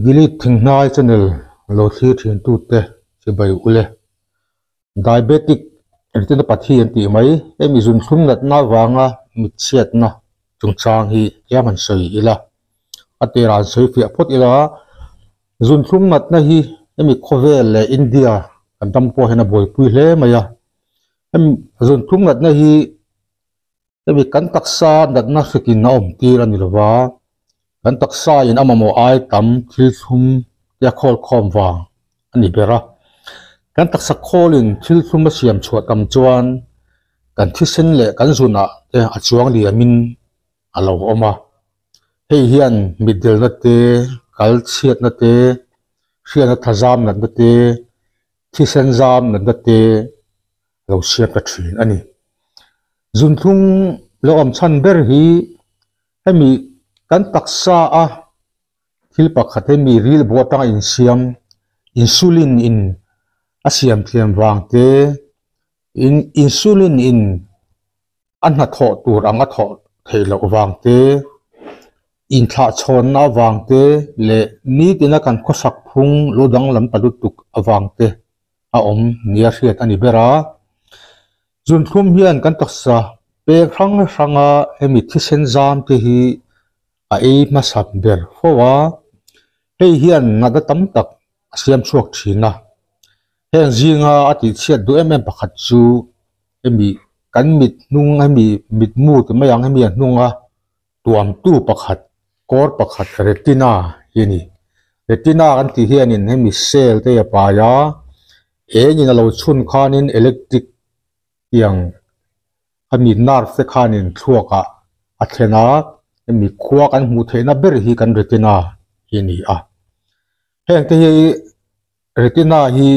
Gilead Thinghnai channel lo thlir thin tute chibai ule. Diabetic retinopathy an tih mai hemi zunthlum natna avanga mitchhiatna chungchang hi tlem han sawi ila. A tirah an sawi fiah phawt ila zunthlum natna hi hemi khawvel leh India kan ram pawh hian a buaipui hle mai a. Hemi zunthlum natna hi Hemi kan taksa natna hrikin a awm tir a ni lo va, kan taksa in a mamawh ai tam thil thlum te a khawl khawm vang a ni ber a. Kan taksa khawlin thil thlum a siam chhuah tam chuan kan thisen leh kan zunah te a chuang liamin a lo awm a. Hei hian mitdelna te, kal chhiatna te, hriatna thazam natna te, thisen zam natna te lo siam ta thin a ni. Zunthlung lo awm chhan ber hi hemi kan taksa a thil pakhat hemi rilbu atanga insiam insulin in a siam thiam vang te in insulin in a hnathawh tur ang a thawh theih loh vang te inthlahchhawnna avang te leh nitina kan khawsak phung lo danglam ta lutuk avang te a awm nia hriat a ni ber a. Zunthlum hian kan taksa peng hrang hranga hemi thisen zam te hi a ei hmasa ber fo a, hei hian natna tam tak a siam chhuak thin a. Heng zinga a tihchhiat duh em em pakhat chu hemi kan mit hnung hemi mitmu ti mai ang hemi a hnunga tuamtu pakhat kawr pakhat retina hi a ni. Retina kan tih hianin hemi cell te a pai a, engin a lo chhun khanin electric tiang hemi nerve te khanin thluakah a thlen a, hemi khua kan hmuh theihna ber hi kan retina hi a ni a. Heng te hi retina hi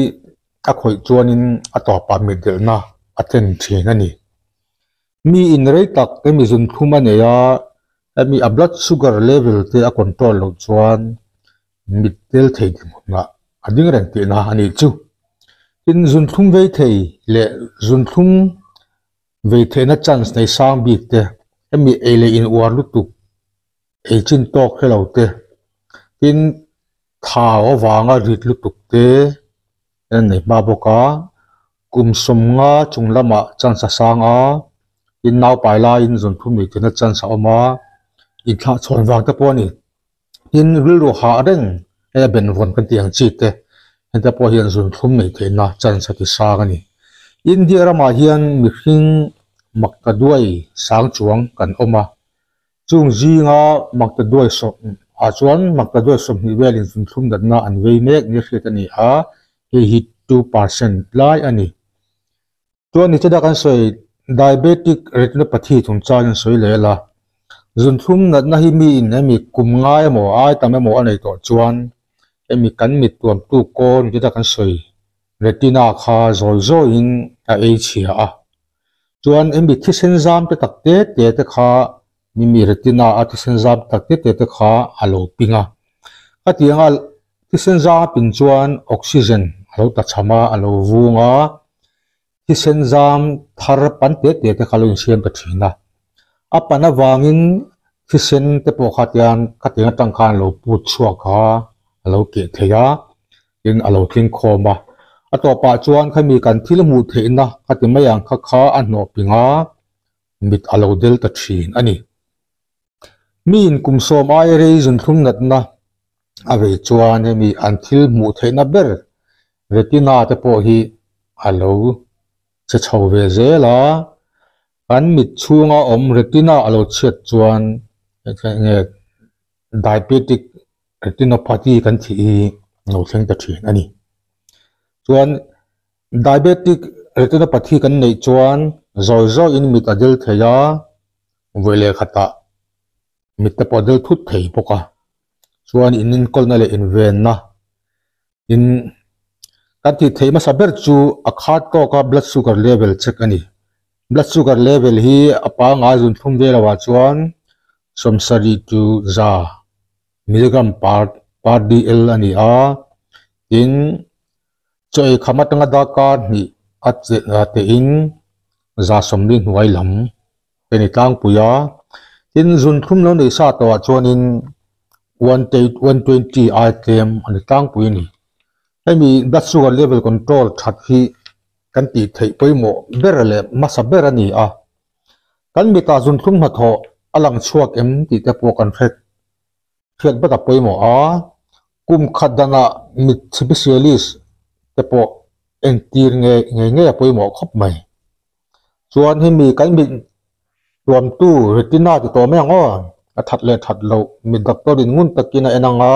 a khawih chuanin a tawpah mitdelhna a thlen thin a ni. Mi in rei tak hemi zunthlum a nei a, hemi a blood sugar level te a control loh chuan mit tel thei dinhmunah a ding reng tihna a nih chu. Tin, zunthlum vei thei leh zunthlum vei theihna chance nei sang bik te, hemi ei leh in uar lutuk ei chin tawk hre lo te, tin thau avanga rit lutuk te an nei hma bawk a, kum sawmnga chung lamah chance a sang a, tin naupai laiin zunthum nei theihna chance a awm a, inthlahchhawn vang te pawh a ni. Tin rilru hah reng hei a benvawn kan tih ang chi te hengte pawh hian zunthlum nei theihna chance a ti sang a ni. India ramah hian mihring maktaduai sang chuang kan awm a. Chung zinga maktaduai sawm ah chuan maktaduai 20 velin zunthlum natna an vei mek nia hriat a ni a, hei hi 2% lai a ni. Chuan ni cheda kan sawi diabetic retinopathy chungchang in sawi leh la, zunthlum natna hi mi in hemi kum ngai emaw ai tam emaw a nei tawh chuan hemi kan mit tuamtu kawn cheda kan sawi retina kha zawi zawiin a ei chhia a. Chuan hemi thisen zam te tak te te te kha mimi retina a thisen zam tak te te te kha a lo ping a. Khatianga thisen zam a pin chuan oxygen a lo ta cham a, a lo vung a, thisen zam thar pan te te te kha lo insiam ta thin a. A pan avangin thisen te pawh kha tiang khatiang atang khan a lo put chhuak a, a lo keh thei a, tin a lo tling khawm a. A tawpah chuan khami kan thil hmuh theihna khati mai ang kha kha a hnawh ping a, mit a lo del ta thin a ni. Miin kum sawm aia rei zunthlum natna a vei chuan hemi an thil hmuh theihna ber retina te pawh hi a lo che chho ve zel a, kan mit chhunga awm retina a lo chhiat chuan enge diabetic retinopathy kan thih hi a lo thleng ta thin a ni. Chuan diabetic retinopathy kan neih chuan zawi zawiin mit a del thei a, vawi leh khatah mit te pawh a del thut thei bawk a. Chuan in enkawlna leh invenna in kan tih theih hmasa ber chu a khat tawka blood sugar level check a ni. Blood sugar level hi a pangngai zunthlum ve loah chuan 70 to 100 milligram per per dl a ni a, tin chaw ei kham atanga darkar hnih a tehin 140 hnuai lam te ni tlangpui a, tin zunthlum lo nei sa tawhah chuanin 120 ai tlem a ni tlangpui a ni. Hemi blood sugar level control that hi kan tih theih pawimawh ber leh hmasa ber a ni a. Kan mitah zunthlum hnathawh a lang chhuak em tih te pawh kan hre hriat vat a pawimawh a. Kum khat danah mit specialist te pawh entir nge ngei ngei a pawimawh khawp mai. Chuan hemi kan mit tuamtu retina ti tawh mai ang aw, a that leh that loh mit doctor in ngun takin a en ang a,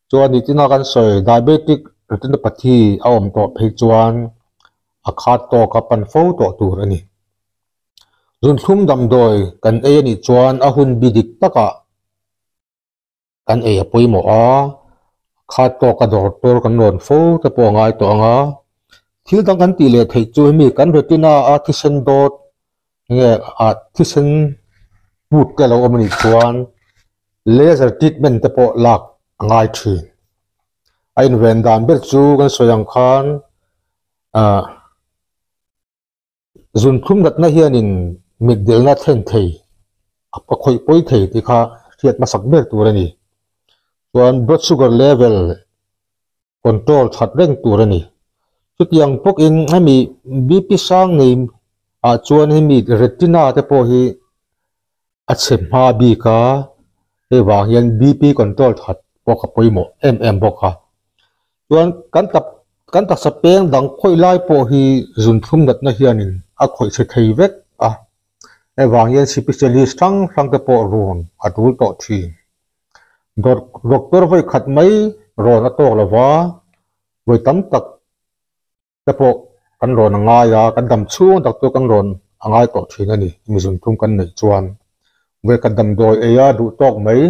chuan nitina kan sawi diabetic retinopathy a awm tawh phei chuan a khat tawk a pan fo tawh tur a ni. Zunthlum damdawi kan ei a nih chuan a hun bi dik takah kan ei a pawimawh a, khat tawka dawr tur kan rawn fo te pawh a ngai tawh ang a, thil dang kan tih leh theih chu hemi kan retina a thisen dawt nge ah thisen put te a lo awm a nih chuan laser treatment te pawh lak a ngai thin. A inven dan ber chu kan sawi ang khan ah. Zunthlum natna hianin mitdelna thlen thei a khawih pawi thei tih kha hriat hmasak ber tur a ni. Chuan blood sugar level control that reng tur a ni. Chutiang bawkin hemi BP sang nei ah chuan hemi retina te pawh hi a chhe hma bik a, hei vang hian BP control that pawh kha pawimawh em em bawk a. Chuan kan tak kan taksa peng dang khawih lai pawh hi zunthlum natna hianin a khawih chhe thei vek a, hei vang hian specialist hrang hrang te pawh rawn a tul tawh thin. Doctor vawi khat mai rawn a tawk lova, vawi tam tak te pawh kan rawn a ngai a, kan dam chhung doctor kan rawn a ngai tawh thin a ni. Mi zunthlum kan neih chuan vawikhat damdawi ei a duh tawk mai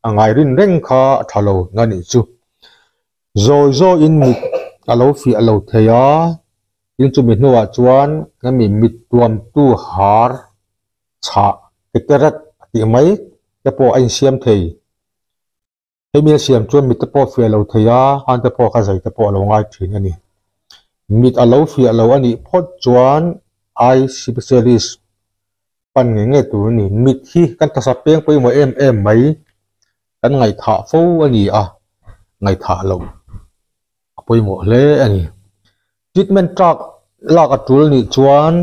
a ngai rin reng kha a tha lo na nih chu. Zawi zawiin mit a lo fiah lo thei a, tin chumi hnuah chuan hemi mit tuamtu har chhah cataract a tih mai te pawh a insiam thei. Hemi a siam chuan mit te pawh a fiah lo thei a, han te pawh kha zai te pawh a lo ngai thin a ni. Mit a lo fiah lo a nih phawt chuan eye specialist pan ngei ngei tur a ni. Mit hi kan taksa peng pawimawh em em mai, kan ngaihthah fo a ni a, ngaihthah loh a pawimawh hle a ni. Treatment tlak lak a tul nih chuan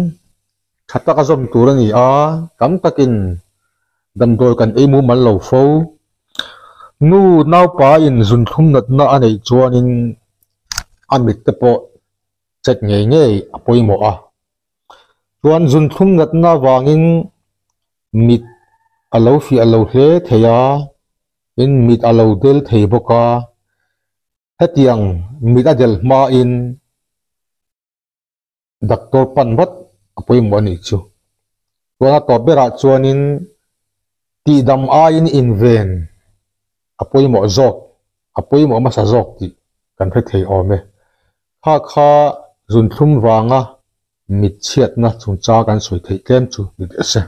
tha taka zawm tur a ni a, tam takin damdawi kan ei mumal lo fo. Nu naupa in zunthlum natna a neih chuanin a mit te pawh check ngei ngei a pawimawh a. Chuan zunthlum natna vangin mit a lo fiah lo hle thei a, tin mit a lo del thei bawk a. Hetiang mit a del hmain doctor pan vat a pawimawh a nih chu. Chuan a tawp berah chuanin tihdam aiin inven a pawimawh zawk, a pawimawh hmasa zawk tih kan hre thei awm e. Kha kha zunthlum vanga mit chhiatna chungchang kan sawi theih tlem chu ni teh se.